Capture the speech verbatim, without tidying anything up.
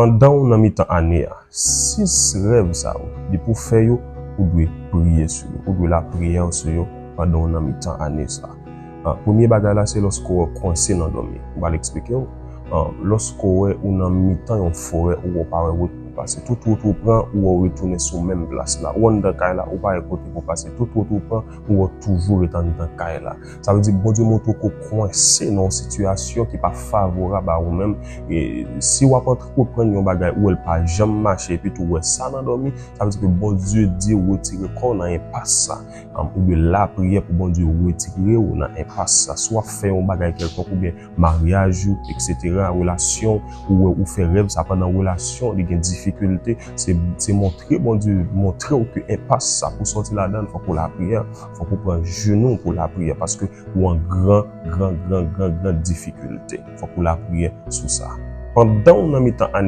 Pandan w nan mitan ane a, sis rèv sa yo, depi w fè yo, ou dwe priye sou yo. Ou dwe lapriyè sou yo pandan w nan mitan ane sa. Ah, premye bagay la, se lòske w kwense nan dòmi. M pral eksplike w. Ah, lòske w wè ou nan mitan yon forè, ou wè w pa wè wout pou pase. Tout wout ou pran, ou wè w retounen sou menm plas la. Ou anndan kay la, ou pa wè kote pou pase. Tout wout ou pran, ou wè w toujou ret anndan kay la. Sa vle di Bondye montre w ke w kwense nan yon sitiyasyon ki pa favorab a ou menm. E si w ap antreprann yon bagay, ou wè l pa janm mache, epi tou w wè sa nan dòmi, sa vle di ke Bondye di w retire kò w nan enpas sa. Am, ou dwe lapriyè pou Bondye retire w nan enpas sa. Si w ap fè yon bagay kèlkonk oubyen maryaj ou, etsetera, relasyon, ou wè ou fè rèv sa pandan relasyon, li gen difikilte, se, se montre Bondye, montre w ke enpas sa, pou sòti ladan l, fòk ou lapriyè, fòk ou pran jenou pou lapriyè, paske ou an gran, gran, gran, gran, gran difikilte. Fòk ou lapriyè sou sa. Pandan w nan mitan ane